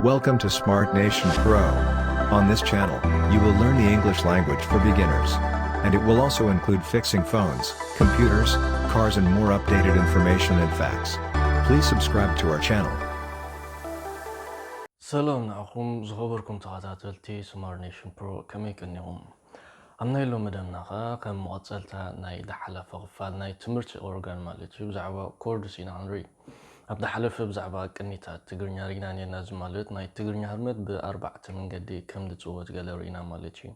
Welcome to Smart Nation Pro. On this channel, you will learn the English language for beginners. And it will also include fixing phones, computers, cars, and more updated information and facts. Please subscribe to our channel. ሰላም ንዓኹም ዝኸበርኩም ተኸታተልቲ ስማርት ኔሽን ፕሮ፣ ከመይ ቀኒኹም? ኣብ ናይ ሎሚ ደምና ኸኣ ከም መቐጸልታ ናይ ዝሓለፈ ክፋል ናይ ትምህርቲ ኦርጋን ማለት እዩ ብዛዕባ ኮርድስ ኢና ክንርኢ። ኣብ ዝሓለፈ ብዛዕባ ቅኒታት ትግርኛ ርኢና ነርና። እዚ ማለት ናይ ትግርኛ ህርመት ብኣርባዕተ መንገዲ ከም ዝጽወት ገለ ርኢና ማለት እዩ።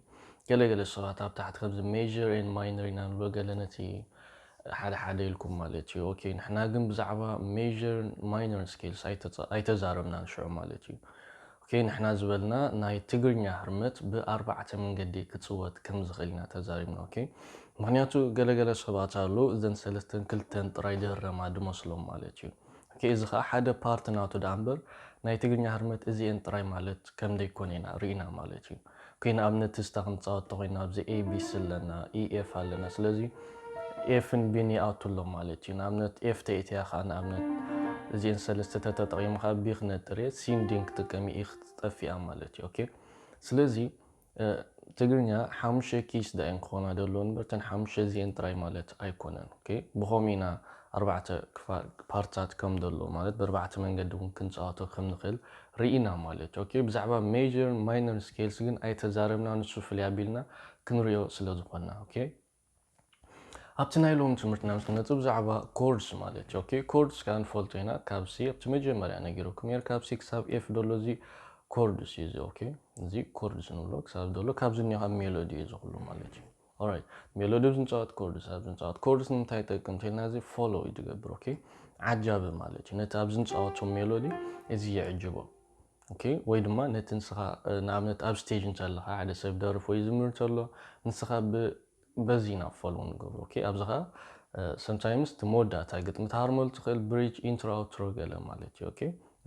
ገለገለ ሰባት ኣብ ታሕቲ ከምዚ ሜጀር ኤን ማይነር ኢና ንብሎ፣ ገለ ነቲ ሓደ ሓደ ኢልኩም ማለት እዩ። ኦኬ፣ ንሕና ግን ብዛዕባ ሜጀር ማይነር ስኬልስ ኣይተዛረብናን ሽዑ ማለት እዩ። ኦኬ፣ ንሕና ዝበልና ናይ ትግርኛ ህርመት ብኣርባዕተ መንገዲ ክጽወት ከም ዝኽእል ኢና ተዛሪብና። ኦኬ፣ ምኽንያቱ ገለገለ ሰባት ኣሎ እዘን ሰለስተን ክልተን ጥራይ ዝህረማ ድመስሎም ማለት እዩ። ኦኬ፣ እዚ ኸዓ ሓደ ፓርት ናቱ ደኣ እምበር ናይ ትግርኛ ህርመት እዚኤን ጥራይ ማለት ከም ዘይኮነ ኢና ርኢና ማለት እዩ። ኦኬ፣ ንኣብነት እስታ ክንጻወት ተኾይና ኣብዚ ኤ ቢ ሲ ኣለና፣ ኢ ኤፍ ኣለና። ስለዚ ኤፍን ቢን ይኣቱ ኣሎ ማለት እዩ። ንኣብነት ኤፍ ተኢትያ ኸዓ ንኣብነት እዚኤን ሰለስተ ተተጠቒሙ ኸዓ ቢ ክነጥር እየ፣ ሲን ዲን ክጥቀም እየ፣ ኢ ክትጠፍእ እያ ማለት እዩ። ኦኬ፣ ስለዚ ትግርኛ ሓሙሽተ ኪስ ዳእየን ክኾና ደለዎ እምበር እተን ሓሙሽተ እዚኤን ጥራይ ማለት ኣይኮነን። ኦኬ፣ ብኸምኡ ኢና ኣርባዕተ ክፋል ፓርትታት ከም ደሎ ማለት ብኣርባዕተ መንገዲ እውን ክንፃወቶ ከም ንኽእል ርኢና ማለት እዩ። ኦኬ፣ ብዛዕባ ሜጀር ማይነር ስኬልስ ግን ኣይተዛረብና፣ ንሱ ፍልይ ኣቢልና ክንሪኦ ስለ ዝኾንና። ኦኬ፣ ኣብቲ ናይ ሎሚ ትምህርትና ምስ ንመጽእ ብዛዕባ ኮርድስ ማለት እዩ። ኦኬ፣ ኮርድስ ከዓ ንፈልጦ ኢና ካብ ሲ ኣብቲ መጀመርያ ነጊረኩም ነይረ፣ ካብ ሲ ክሳብ ኤፍ ደሎ እዚ ኮርድስ እዩ እዚ። ኦኬ፣ እዚ ኮርድስ ንብሎ ክሳብ ደሎ ካብዚ እኒኦ ካብ ሜሎዲ እዩ እዚ ኩሉ ማለት እዩ። ኦራይት፣ ሜሎዲ ኣብዚ ንጻወት ኮርድስ ኣብዚ ንጻወት ኮርድስ ንምንታይ ይጠቅም እንተልና እዚ ፎሎ እዩ ዝገብር። ኦኬ፣ ዓጃቢ ማለት እዩ። ነቲ ኣብዚ ንጻወቶ ሜሎዲ እዚ ይዕጅቦ። ኦኬ፣ ወይ ድማ ነቲ ንስኻ ንኣብነት ኣብ ስቴጅ እንተለኻ ሓደ ሰብ ደርፍ ወይ ዝምር እንተሎ ንስኻ ብ በዚ ኢና ፎሎ ንገብሮ። ኦኬ፣ ኣብዚ ኸዓ ሰምታይምስ እቲ መወዳእታ ግጥሚ ትሃርመሉ ትኽእል ብሪጅ፣ ኢንትሮ፣ ኣውትሮ ገለ ማለት እዩ። ኦኬ፣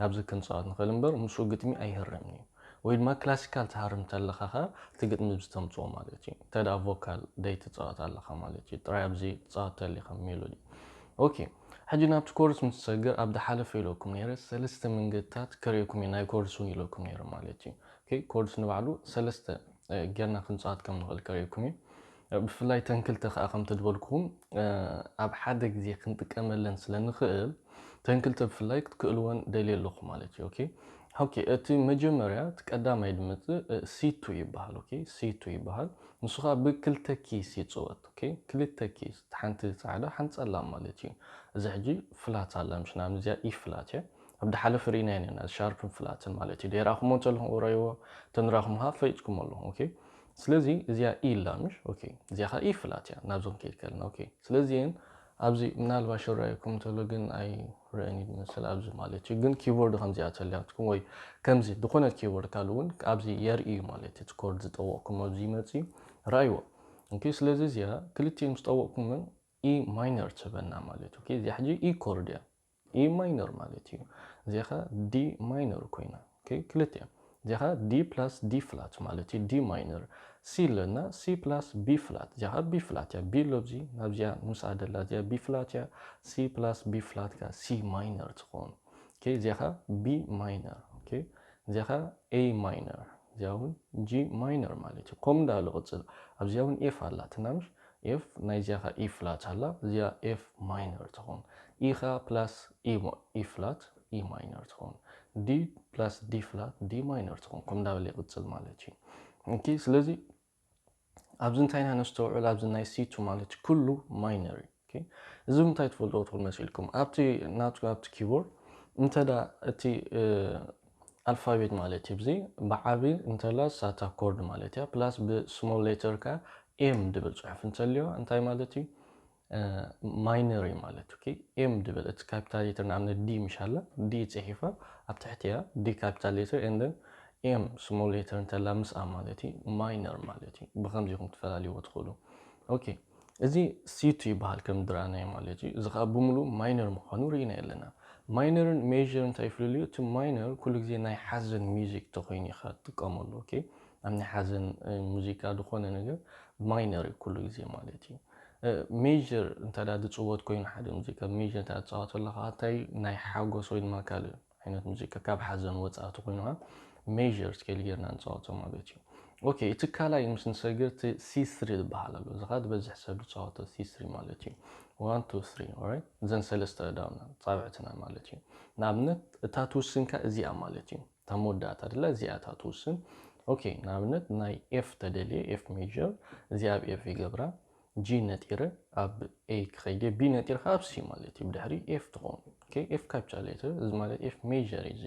ኣብዚ ክንፃወት ንኽእል እምበር ምስኡ ግጥሚ ኣይህረምን እዩ። ወይ ድማ ክላሲካል ትሃርም ተለኻ ኸዓ እቲ ግጥሚ ብዝተምፅኦ ማለት እዩ። እንተ ደኣ ቮካል ደይ ትፃወት ኣለኻ ማለት እዩ። ጥራይ ኣብዚ ትፃወት ተሊኻ ሜሎዲ። ኦኬ፣ ሕጂ ናብቲ ኮርስ ምስ ሰግር ኣብ ዝሓለፈ ኢለኩም ነይረ ሰለስተ መንገድታት ከርእየኩም እየ፣ ናይ ኮርስ እውን ኢለኩም ነይረ ማለት እዩ። ኦኬ፣ ኮርስ ንባዕሉ ሰለስተ ጌርና ክንፃወት ከም ንኽእል ከርእየኩም እዩ። ብፍላይ ተን ክልተ ከዓ ከምቲ ዝበልኩኹም ኣብ ሓደ ግዜ ክንጥቀመለን ስለ ንኽእል ተን ክልተ ብፍላይ ክትክእልወን ደልየ ኣለኹ ማለት እዩ። ኦኬ፣ ኦኬ፣ እቲ መጀመርያ እቲ ቀዳማይ ድመፅእ ሲ ቱ ይበሃል። ኦኬ፣ ሲ ቱ ይበሃል። ንሱ ከዓ ብክልተ ኪስ ይፅወት። ኦኬ፣ ክልተ ኪስ፣ ሓንቲ ፃዕዳ ሓንቲ ፀላም ማለት እዩ። እዚ ሕጂ ፍላት ኣላ ምሽ ንኣብነት እዚኣ ኢ ፍላት እያ። ኣብ ዝሓለፈ ርኢናዮ ነርና ሻርፕን ፍላትን ማለት እዩ። ደይረኣኹሞ እንተለኹም ኦራይዎ፣ ተንራኹም ኸዓ ፈይጥኩም ኣለኹም። ኦኬ፣ ስለዚ እዚኣ ኢ ኣላ ምሽ? ኦኬ፣ እዚኣ ኸዓ ኢ ፍላት እያ ናብዞም ከይድ ከለና። ኦኬ፣ ስለዚ እየን ኣብዚ ምናልባሽ ይረኣየኩም እንተሎ ግን ኣይረአን እዩ ዝመስል ኣብዚ ማለት እዩ። ግን ኪቦርድ ከምዚኣ ተልያትኩም ወይ ከምዚ ዝኾነ ኪቦርድ ካልእ እውን ኣብዚ የርኢ እዩ ማለት እዩ። እቲ ኮርድ ዝጠወቕኩም ኣብዚ ይመጽእ እዩ። ረኣይዎ። ኦኬ፣ ስለዚ እዚኣ ክልቲኦም ዝጠወቕኩምን ኢ ማይነር ትህበና ማለት እዩ። ኦኬ፣ እዚኣ ሕጂ ኢ ኮርድ እያ። ኢ ማይነር ማለት እዩ። እዚኣ ኸ ዲ ማይነር ኮይና። ኦኬ፣ ክልቲኦም። እዚኣ ኸ ዲ ፕላስ ዲ ፍላት ማለት እዩ። ዲ ማይነር። ሲ ኣለና፣ ሲ ፕላስ ቢ ፍላት። እዚኣ ኸ ቢ ፍላት እያ። ቢ ኣሎ ኣብዚ፣ ናብዚኣ ምስኣ ደላ እዚኣ ቢ ፍላት እያ። ሲ ፕላስ ቢ ፍላት ከ ሲ ማይነር ትኸውን። ኦኬ፣ እዚኣ ኸ ቢ ማይነር። ኦኬ፣ እዚኣ ኸ ኤ ማይነር። እዚኣ እውን ጂ ማይነር ማለት እዩ። ከምኡ እንዳበለ ይቕጽል። ኣብዚኣ እውን ኤፍ ኣላትና ምሽ? ኤፍ ናይዚኣ ኸ ኢ ፍላት ኣላ፣ እዚኣ ኤፍ ማይነር ትኸውን። ኢ ኸ ፕላስ ኢ ሞ-፣ ኢ ፍላት ኢ ማይነር ትኸውን። ዲ ፕላስ ዲ ፍላት ዲ ማይነር ትኸውን። ከምኡ እንዳበለ ይቕጽል ማለት እዩ። ኦኬ፣ ስለዚ ኣብዚ እንታይ ኢና ነስተውዕል? ኣብዚ ናይ ሲ ቱ ማለት እዩ፣ ኩሉ ማይነር እዩ። ኦኬ፣ እዚ ብምንታይ ትፈልጥዎ ትኽእሉ መሲልኩም? ኣብቲ ናቱ ኣብቲ ኪቦርድ እንተ ደኣ እቲ እ፣ ኣልፋቤት ማለት እዩ፣ እዚ ብዓቢ እንተላ ሳታ ኮርድ ማለት እያ፣ ፕላስ ብስሞል ሌተር ከ ኤም ድብል ጽሑፍ እንተልዮ እንታይ ማለት እዩ? እ፣ ማይነር እዩ ማለት። ኦኬ፣ ኤም ድብል እቲ ካፒታል ሌተር ንኣብነት ዲ ምሽ ኣላ፣ ዲ ጽሒፋ ኣብ ትሕቲ እያ፣ ዲ ካፒታል ሌተር ኤንደን ኤም ስሞል ሌተር እንተላ ምስኣ ማለት እዩ፣ ማይነር ማለት እዩ። ብኸምዚ ኢኹም ትፈላልይዎ ትኽእሉ። ኦኬ፣ እዚ ሲ ቱ ይበሃል ከም ዝረኣናዮ ማለት እዩ። እዚ ኸኣ ብምሉእ ማይነር ምዃኑ ርኢናዮ ኣለና። ማይነርን ሜጀር እንታይ ፍልልዩ? እቲ ማይነር ኩሉ ግዜ ናይ ሓዘን ሚዚክ ተኾይኑ ኢኻ ትጥቀመሉ። ኦኬ፣ ኣብ ናይ ሓዘን እ፣ ሙዚቃ ዝኾነ ነገር ማይነር እዩ ኩሉ ግዜ ማለት እዩ። እ፣ ሜጀር እንተ ደኣ ዝጽወት ኮይኑ ሓደ ሙዚቃ ሜጀር እንተ ደኣ ትጻወት ኣለኻ እንታይ ናይ ሓጎስ ወይ ድማ ካልእ ዓይነት ሙዚቃ ካብ ሓዘን ወፃኢ ተኮይኑ ከዓ major scale ጌርና ንፃወቶ ማለት እዩ። Okay፣ እቲ ካልኣይ ምስ ንሰግር እቲ C three ዝበሃል ኣሎ። እዚ ከዓ ዝበዝሕ ሰብ ዝፃወቶ C three ማለት እዩ። One, two, three፣ alright? እዘን ሰለስተ ዳውና ፃብዕትና ማለት እዩ። ንኣብነት እታ ትውስን ከዓ እዚኣ ማለት እዩ። እታ መወዳእታ ደላ እዚኣ እታ ትውስን። Okay፣ ንኣብነት ናይ F ተደልየ፣ F major፣ እዚኣ ኣብ F ይገብራ፣ G ነጢረ ኣብ A ክኸይድ፣ B ነጢረ ከዓ ኣብ C ማለት እዩ። ብድሕሪ F ትኸውን። Okay፣ F capital letter፣ እዚ ማለት F major እዩ። እዚ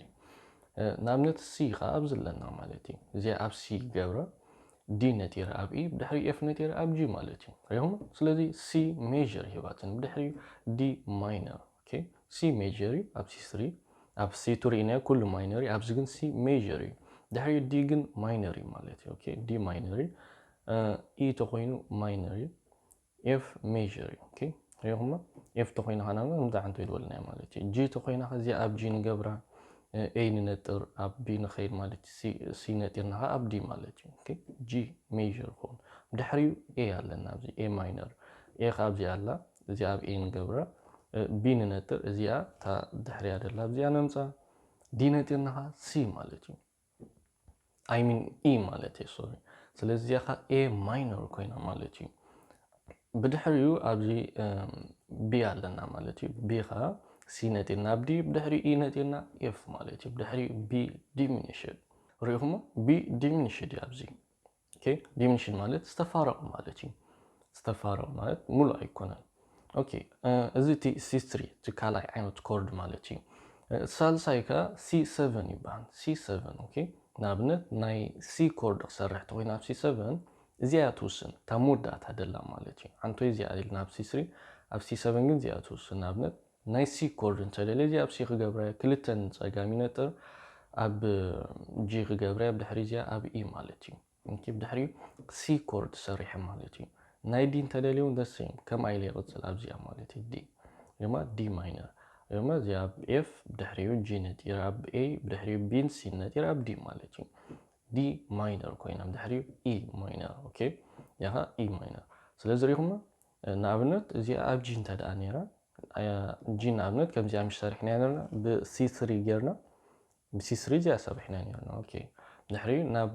ንኣብነት C ከዓ ኣብዚ ኣለና ማለት እዩ። እዚኣ ኣብ C ይገብራ፣ D ነጢረ ኣብ E፣ ብድሕሪ F ነጢረ ኣብ G ማለት እዩ። ሪኹም? ስለዚ C major ሂባትን፣ ብድሕሪኡ D minor። Okay፣ C major እዩ ኣብ C three፣ ኣብ C two ርኢናዮ ኩሉ minor እዩ። ኣብዚ ግን C major እዩ፣ ድሕሪኡ D ግን minor እዩ ማለት እዩ። Okay፣ D minor እዩ። E ተኮይኑ minor እዩ። F major እዩ። Okay፣ ሪኹማ? F ተኮይና ከና ምዛ ሓንቲ ይድወልና ማለት እዩ። G ተኮይና ከዚ ኣብ G ንገብራ፣ A ንነጥር ኣብ B ንኸይድ ማለት እዩ። C ነጢርና ከ ኣብ D ማለት እዩ። Okay፣ G major ኾን፣ ድሕሪኡ A ኣለና ኣብዚ A minor። A ከ ኣብዚ ኣላ፣ እዚ ኣብ A ንገብራ። B ንነጥር፣ እዚኣ እታ ድሕሪያ ደላ ኣብዚኣ ነምፃ። D ነጢርና ከ C ማለት እዩ። I mean E ማለት እዩ፣ sorry። ስለዚ እዚኣ ከ A minor ኮይና ማለት እዩ። ብድሕሪኡ ኣብዚ B ኣለና ማለት እዩ። B ከ C ነጢርና ኣብ D፣ ብድሕሪኡ E ነጢርና F ማለት እዩ። ብድሕሪኡ B diminished። ሪኢኹሞ? B diminished እዩ ኣብዚ። Okay፣ diminished ማለት ዝተፋረቐ ማለት እዩ። ዝተፋረቐ ማለት ሙሉእ ኣይኮነን። Okay፣ እዚ እቲ C three፣ እቲ ካልኣይ ዓይነት chord ማለት እዩ። ሳልሳይ ከ C seven ይበሃል። C seven፣ okay፣ ንኣብነት ናይ C chord ክሰርሕ ተኮይኑ ኣብ C seven፣ እዚኣ እያ ትውስን፣ እታ መወዳእታ ደላ ማለት እዩ። ሓንቶይ እዚኣ ኢልና ኣብ C three፣ ኣብ C seven ግን እዚኣ ትውስን። ንኣብነት ናይ C chord እንተደልየ እዚኣ ኣብ C ክገብራ እየ፣ ክልተ ንፀጋም ይነጥር፣ ኣብ G ክገብራ እየ፣ ብድሕሪ እዚኣ ኣብ E ማለት እዩ። Okay፣ ብድሕሪኡ C chord ሰሪሐ ማለት እዩ። ናይ D እንተደልየ እውን the same፣ ከምኣ ኢለ ይቕፅል ኣብዚኣ ማለት እዩ። D ድማ D minor፣ ድማ እዚኣ ኣብ F፣ ብድሕሪኡ G ነጢረ ኣብ A፣ ብድሕሪኡ B ን C ነጢረ ኣብ D ማለት እዩ። D minor ኮይና ብድሕሪኡ E minor። Okay፣ ያኻ E minor። ስለዚ ሪኹማ፣ ንኣብነት እዚኣ ኣብ G እንተ ደኣ ነይራ፣ G ንኣብነት ከምዚኣ ምሽ ሰሪሕና ነርና፣ ብ C three ጌርና፣ ብ C three እዚኣ ሰሪሕና ነርና። Okay፣ ድሕሪኡ ናብ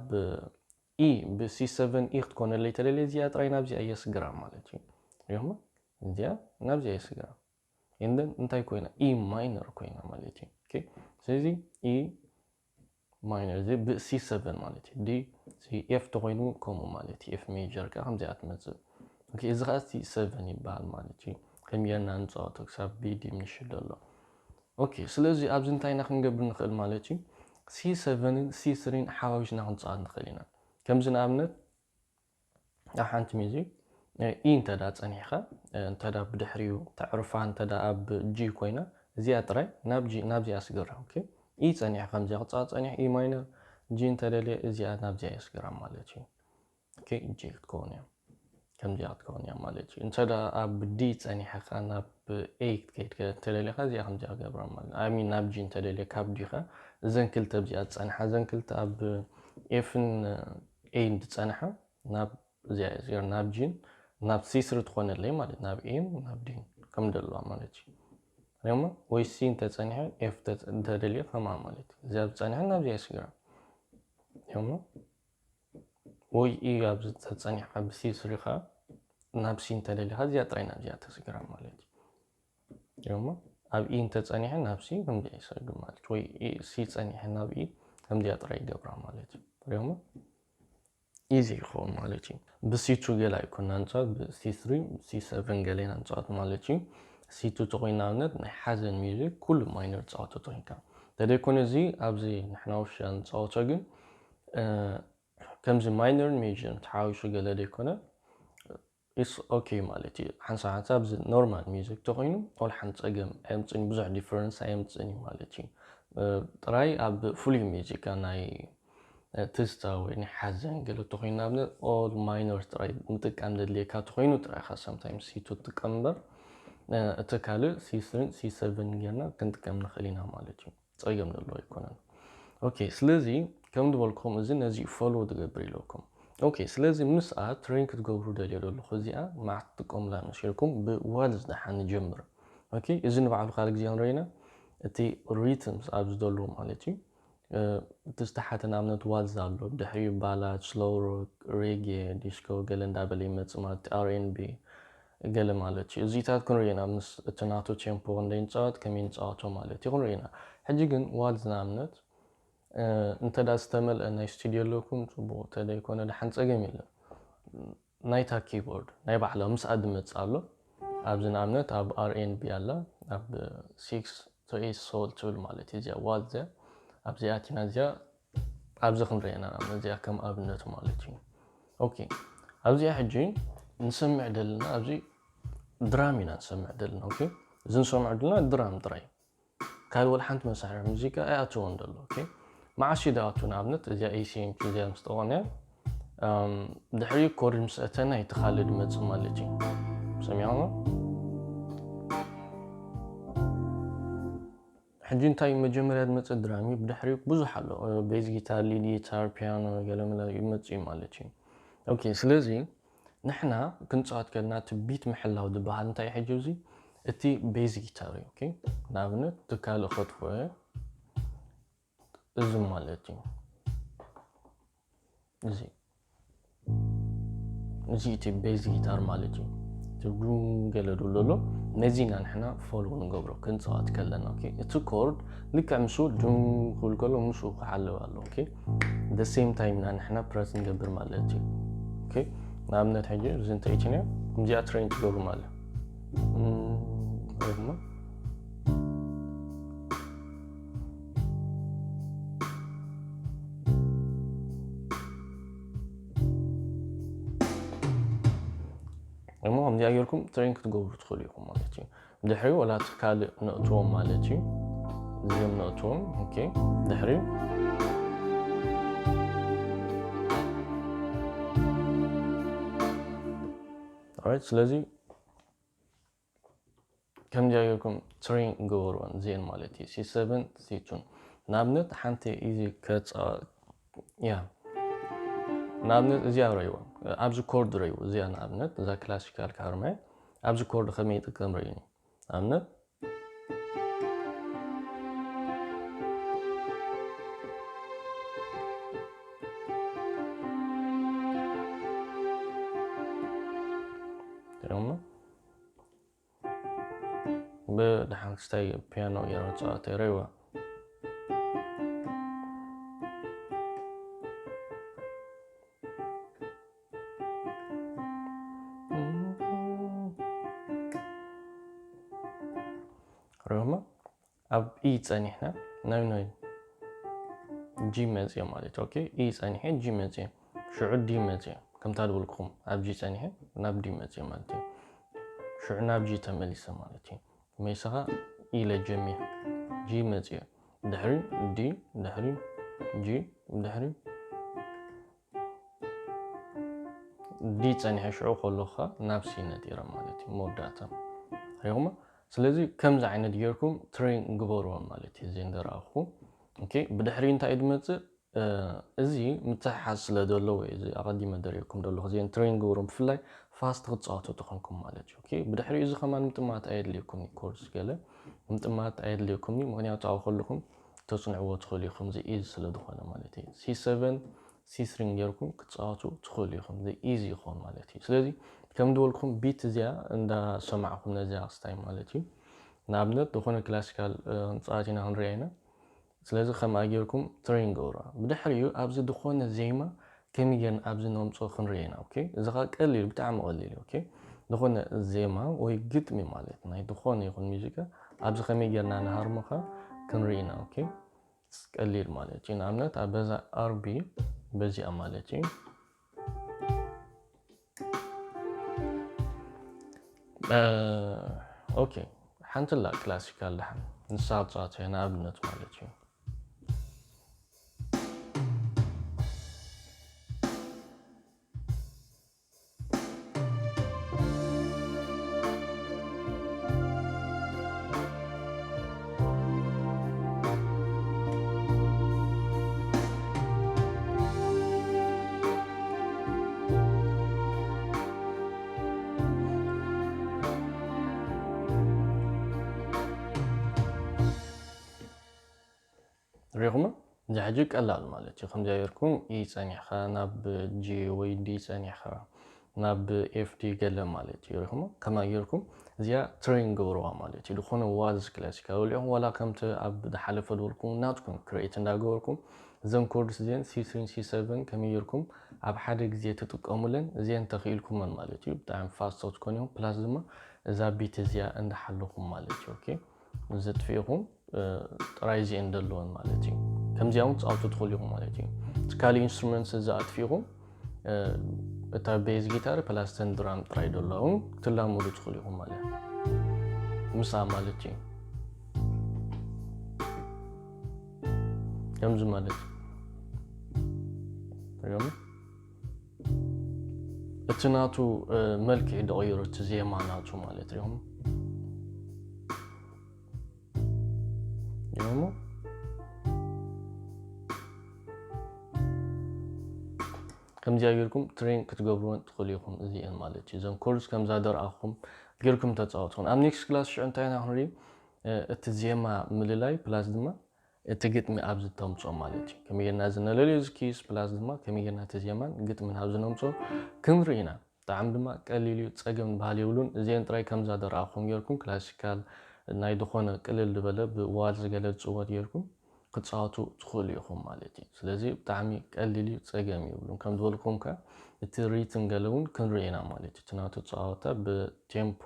E፣ ብ C seven E ክትኮነለይ ተደልየ እዚኣ ጥራይ ናብዚኣ የስግራ ማለት እዩ። ሪኹማ? እዚኣ ናብዚኣ የስግራ። And then እንታይ ኮይና? E minor ኮይና ማለት እዩ። Okay፣ ስለዚ E minor እዚ ብ C seven ማለት እዩ። D፣ C፣ F ተኮይኑ ከምኡ ማለት እዩ። F major ከ ከምዚኣ ትመጽእ። Okay፣ እዚ ከኣ C seven ይበሃል ማለት እዩ። ከም ጌርና ንጻወቶ ክሳብ B diminished ዘሎ። Okay፣ ስለዚ ኣብዚ እንታይ ኢና ክንገብር ንኽእል ማለት እዩ? C seven ን C three ን ሓዋዊስና ክንጻወት ንኽእል ኢና። ከምዚ ንኣብነት ኣብ ሓንቲ ሚዚክ E እንተ ደኣ ጸኒሕካ፣ እንተ ደኣ ብድሕሪኡ ተዕርፋ እንተ ደኣ ኣብ G ኮይና፣ እዚኣ ጥራይ ናብ G፣ ናብዚኣ ስግራ። Okay፣ E ጸኒሐ ከምዚኣ ክጻወት ጸኒሐ፣ E minor፣ G እንተ ደልየ እዚኣ ናብዚኣ የስግራ ማለት እዩ። Okay፣ G ክትከውን እያ። ከምዚኣ ክትከውን እያ ማለት እዩ። እንተ ደኣ ኣብ D ጸኒሐ ከኣ ናብ A ክትከይድ ከ-፣ እንተ ደሊኻ እዚኣ ከምዚኣ ክገብራ ማለት እዩ። I mean፣ ናብ G እንተ ደልየ ካብ D ከ-፣ እዘን ክልተ ኣብዚኣ ዝጸንሓ፣ እዘን ክልተ ኣብ F ን A ን ዝጸንሓ ናብ እዚኣ እያ ዝገር-፣ ናብ G ን ናብ C three ትኾነለይ ማለት እዩ። ናብ A ን ናብ D ን ከም ደለዋ ማለት እዩ። ሪሞ? ወይ C እንተ ጸኒሐ F ተ-፣ እንተ ደልየ ከምኣ ማለት እዩ። እዚኣ ዝጸንሐ ናብዚኣ ይስግራ። ሪሞ? ወይ E ኣብ ዝተጸኒሐ ኣብ C three ኻ ናብ C እንተ ደሊኻ እዚኣ ጥራይ ናብዚኣ ተስግራ ማለት እዩ። ሪሞ? ኣብ E እንተ ጸኒሐ ናብ C ከምዚኣ ይሰግር ማለት እዩ። ወይ E፣ C ጸኒሐ ናብ E ከምዚኣ ጥራይ ይገብራ ማለት እዩ። ሪሞ? Easy ይኸውን ማለት እዩ። ብ C two ገለ ኣይኮና ንጻወት፣ ብ C three፣ C seven ገለ ኢና ንጻወት ማለት እዩ። C two ተኾይኑ ንኣብነት ናይ ሓዘን ሚዚክ ኩሉ ማይነር ጻወቶ ተኾይንካ። ተደይኮነ እዚ ኣብዚ ንሕና ውሻ ንጻወቶ ግን፣ እ፣ ከምዚ ማይነርን ሜጀርን ተሓዋዊሱ ገለ ደይኮነ፣ it's okay ማለት እዩ። ሓንሳብ ሓንሳብ እዚ ኖርማል ሚዚክ ተኾይኑ፣ ኦል ሓንቲ ጸገም ኣየምጽእን እዩ፣ ብዙሕ ዲፈረንስ ኣየምጽእን እዩ ማለት እዩ። እ፣ ጥራይ ኣብ ፍሉይ ሚዚካ ናይ፣ እ፣ ትዝታ ወይ ናይ ሓዘን ገለ ተኾይኑ፣ ንኣብነት ኦል ማይነር ጥራይ ምጥቃም ዘድልየካ ተኾይኑ ጥራይ ኢኻ sometimes C two ትጥቀም እምበር፣ እ፣ እቲ ካልእ C three ን C seven ጌርና ክንጥቀም ንኽእል ኢና ማለት እዩ። ጸገም ዘለዎ ኣይኮነን። ኦኬ፣ ስለዚ ከም ዝበልኩም እዚ ነዚ ፎሎ ትገብር ኢለኩም። ኦኬ፣ ስለዚ ምስኣ ትሬን ክትገብሩ ደልዮ ዘለኹ እዚኣ መዓት ትጥቀሙላ መሲልኩም ብዋልዝ ደሓን ንጀምር። ኦኬ፣ እዚ ንባዕሉ ካልእ ግዜ ክንረኢና። እቲ rhythms ኣብዚ ዘሎ ማለት እዩ። እቲ ዝተሓተ ንኣብነት ዋልዝ ኣሎ፣ ድሕሪኡ ባላድ፣ ስሎው ሮክ፣ ሬጌ፣ ዲስኮ ገለ እንዳበለ ይመጽእ ማለት፣ R&B ገለ ማለት እዩ። እዚታት ክንርኢ ኢና ምስ እቲ ናቱ ቴምፖ ክንደይ ንጻወት ከመይ ንጻወቶ ማለት እዩ ክንርኢ ኢና። ሕጂ ግን ዋልዝ ንኣብነት እንተ ደኣ ዝተመልአ ናይ ስቱድዮ ኣለኩም ጽቡቕ፣ እንተ ደይኮነ ደሓን ጸገም የለን። ናይታ ኪቦርድ ናይ ባዕላ ምስኣ ዝመጽእ ኣሎ። ኣብዚ ንኣብነት ኣብ R&B ኣላ፣ ኣብ six to eight soul ትብል ማለት እዩ። እዚኣ ዋልዝ እዚኣ ኣብዚኣ ኣቲና እዚኣ ኣብዚ ክንሪኤና ንኣብነት እዚኣ ከም ኣብነት ማለት እዩ። ኦኬ ኣብዚኣ ሕጂ ንሰምዕ ደለና ኣብዚ ድራም ኢና ንሰምዕ ደለና። ኦኬ እዚ ንሰምዕ ደለና ድራም ጥራይ ካልእ ወላ ሓንቲ መሳርሒ ሙዚቃ ኣይኣተወን ዘሎ። ኦኬ መዓስ እዩ ዝኣቱ? ንኣብነት እዚኣ ኤሲኤምፒ እዚኣ ምስ ጠቐነ ድሕሪ ኮርድ ምስ ኣተና እቲ ካልእ ዝመጽእ ማለት እዩ። ሰሚዖሞ ሕጂ እንታይ መጀመርያ ዝመጽእ ድራም እዩ፣ ብድሕሪኡ ብዙሕ ኣሎ። ቤዝ ጊታር፣ ሊድ ጊታር፣ ፒያኖ ገለመለ ይመጽእ እዩ ማለት እዩ። ኦኬ ስለዚ ንሕና ክንጻወት ከለና እቲ ቢት ምሕላው ዝበሃል እንታይ ሕጂ እዚ እቲ ቤዝ ጊታር እዩ። ኦኬ ንኣብነት ትካል እኸትፎ እዚ ማለት እዩ። እዚ እዚ እቲ ቤዝ ጊታር ማለት እዩ። ትርጉም ገለ ድብሎ ኣሎ። ነዚ ኢና ንሕና ፎሎ ንገብሮ ክንጻወት ከለና። ኦኬ እቲ ኮርድ ልክዕ ምስኡ ድም ክብል ከሎ ምስኡ ክሓልብ ኣሎ። ኦኬ the same time ኢና ንሕና ፕረስ ንገብር ማለት እዩ። ኦኬ ንኣብነት ሕጂ እዚ እንተይትንዮ እዚኣ ትሬን ትገብሩ ማለት እዩ። እም፣ ወይ ድማ እሞ ከምዚኣ ጌርኩም ትሬን ክትገብሩ ትኽእሉ ኢኹም ማለት እዩ። ድሕሪ ወላ እቲ ካልእ ነእትዎም ማለት እዩ። እዚኦም ነእትዎም። ኦኬ ድሕሪ ኦራይት ስለዚ ከምዚኣ ጌርኩም ትሬን ግበርወን እዚአን ማለት እዩ። ሲ ሰቨን ሲ ቱን ንኣብነት ሓንቲ ኢዚ ከፃ ያ ንኣብነት እዚኣ ረይዎ ኣብዚ ኮርድ ረይዎ እዚኣ ንኣብነት እዛ ክላሲካል ካርመ ኣብዚ ኮርድ ከመይ ይጥቀም ረይኒ ንኣብነት ብድሓን ክስታይ ፒያኖ ገይረ ክፃወት ይረይዋ ሪማ ኣብ ኢ ጸኒሕና ናብ ናይ ጂ መጽዮ ማለት ኦኬ ኢ ጸኒሐ ጂ መጽዮ ሽዑ ዲ መጽዮ ከምታ ድብልኩም ኣብ ጂ ጸኒሐ ናብ ዲ መጽዮ ማለት እዩ ሽዑ ናብ ጂ ተመሊሰ ማለት እዩ መይሰኻ ኢለ ጀሚር ጂ መጽዮ ድሕሪ ዲ ድሕሪ ጂ ድሕሪ ዲ ጸኒሐ ሽዑ ከለኻ ናብ ሲ ነጢረ ማለት እዩ መወዳእታ ሪኹማ ስለዚ ከምዚ ዓይነት ጌርኩም ትሬን ግበርዎ ማለት እዩ እዚ እንደረኣኹ ብድሕሪ እንታይ ድመፅእ እዚ ምትሕሓዝ ስለ ዘሎ ወይ እዚ ኣቐዲመ ደሪኩም ዘለኹ እዚን ትሬን ግበሩ ብፍላይ ፋስት ክትፃወቱ ተኾንኩም ማለት እዩ ብድሕሪ እዚ ከማን ምጥማት ኣየድልየኩም ኮርስ ገለ ምጥማት ኣየድልየኩም ምክንያቱ ኣብ ከለኹም ተፅንዕዎ ትኽእሉ ኢኹም እዚ ኢዚ ስለ ዝኾነ ማለት እዩ ሲ ሰቨን ሲስሪን ጌርኩም ክትፃወቱ ትኽእሉ ኢኹም ኢዚ ይኸውን ማለት እዩ ስለዚ ከም ዝበልኩም ቢት እዚኣ እንዳሰማዕኩም ነዚኣ ክስታይ ማለት እዩ ንኣብነት ዝኾነ ክላሲካል ክንፃወት ኢና ክንሪኣ ኢና ስለዚ ከምኣ ጌርኩም ትሬን ገብሮ ብድሕሪኡ ኣብዚ ዝኾነ ዜማ ከመይ ጌርና ኣብዚ ነምፅኦ ክንርኢ ኢና ኦኬ እዚ ኸ ቀሊል ብጣዕሚ ቀሊል እዩ ኦኬ ዝኾነ ዜማ ወይ ግጥሚ ማለት ናይ ዝኾነ ይኹን ሙዚቃ ኣብዚ ከመይ ጌርና ንሃርሞኻ ክንርኢ ኢና ኦኬ ቀሊል ማለት እዩ ንኣብነት ኣብ በዛ ኣርቢ በዚኣ ማለት እዩ ኦኬ ሓንቲ ላ ክላሲካል ድሓን ንሳ ፃወተ ንኣብነት ማለት እዩ ሪኹም እዚ ሕጂ ቀላል ማለት እዩ። ከምዚኣ ጌርኩም ኢ ጸኒሕካ ናብ ጂ ወይ ዲ ጸኒሕካ ናብ ኤፍ ዲ ገለ ማለት እዩ። ሪኹም ከማ ጌርኩም እዚኣ ትሬን ገብርዋ ማለት እዩ። ዝኾነ ዋልዝ ክላሲካል ወሊኹም ዋላ ከምቲ ኣብ ዝሓለፈ ዝበልኩም ናትኩም ክሬት እንዳገበርኩም እዘን ኮርድስ እዚአን ሲ ስሪ ሲ ሰቨን ከመይ ጌርኩም ኣብ ሓደ ግዜ ትጥቀሙለን እዚአን ተኽኢልኩመን ማለት እዩ። ብጣዕሚ ፋስት ትኮኑ ኢኹም። ፕላስ ድማ እዛ ቢት እዚኣ እንዳሓለኹም ማለት እዩ። ኦኬ እዚ ኣጥፊእኹም ጥራይ እዚአን ዘለወን ማለት እዩ። ከምዚኣ እውን ትፃወቱ ትኽእሉ ኢኹም ማለት እዩ። እቲ ካልእ ኢንስትሩመንት እዚ ኣጥፊእኹም እታ ቤዝ ጊታር ፕላስተን ድራም ጥራይ ዘለውን ክትላመዱ ትኽእሉ ኢኹም ማለት ምሳ ማለት እዩ። ከምዚ ማለት እዩ። እቲ ናቱ መልክዕ ደቐይሮ እቲ ዜማ ናቱ ማለት እዮም። ከምዚኣ ጌርኩም ትሬን ክትገብርወን ትኽእሉ ኢኹም። እዚአን ማለት እዩ እዞም ኮርድስ ከምዛ ደርኣኹም ጌርኩም ተፃወትኹም። ኣብ ኔክስት ክላስ ሽዑ እንታይ ኢና ክንርኢ? እቲ ዜማ ምልላይ ፕላስ ድማ እቲ ግጥሚ ኣብዚ ተምፅኦ ማለት እዩ። ከመይ ጌርና እዚ ነለልዮ እዚ ኪስ ፕላስ ድማ ከመይ ጌርና እቲ ዜማን ግጥምን ኣብዚ ነምፅኦ ክንርኢ ኢና። ብጣዕሚ ድማ ቀሊል እዩ፣ ፀገም ዝበሃል የብሉን። እዚአን ጥራይ ከምዛ ደርኣኹም ጌርኩም ክላሲካል ናይ ዝኾነ ቅልል ዝበለ ብዋልዝ ገለ ዝፅወት ጌርኩም ክትፃወቱ ትኽእሉ ኢኹም ማለት እዩ። ስለዚ ብጣዕሚ ቀሊል እዩ፣ ፀገም የብሉን። ከም ዝበልኩም ከ እቲ ሪትም ገለ እውን ክንርኢ ኢና ማለት እዩ። እቲ ናቱ ኣፀዋውታ ብቴምፖ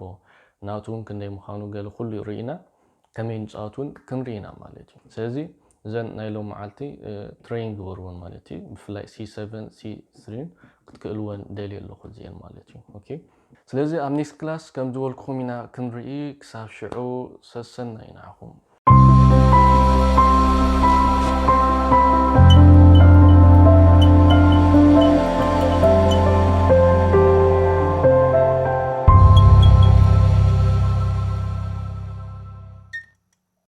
ናቱ እውን ክንደይ ምዃኑ ገለ ኩሉ ርኢና ከመይ ንፃወት እውን ክንርኢ ኢና ማለት እዩ። ስለዚ እዘን ናይ ሎም መዓልቲ ትሬን ግበርዎን ማለት እዩ። ብፍላይ ሲ ሰቨን ሲ ስሪን ክትክእልወን ደልየ ኣለኹ እዚአን ማለት እዩ። ኦኬ ስለዚ ኣብ ኔክስት ክላስ ከም ዝበልኩኹም ኢና ክንርኢ። ክሳብ ሽዑ ሰሰና ኢናኹም።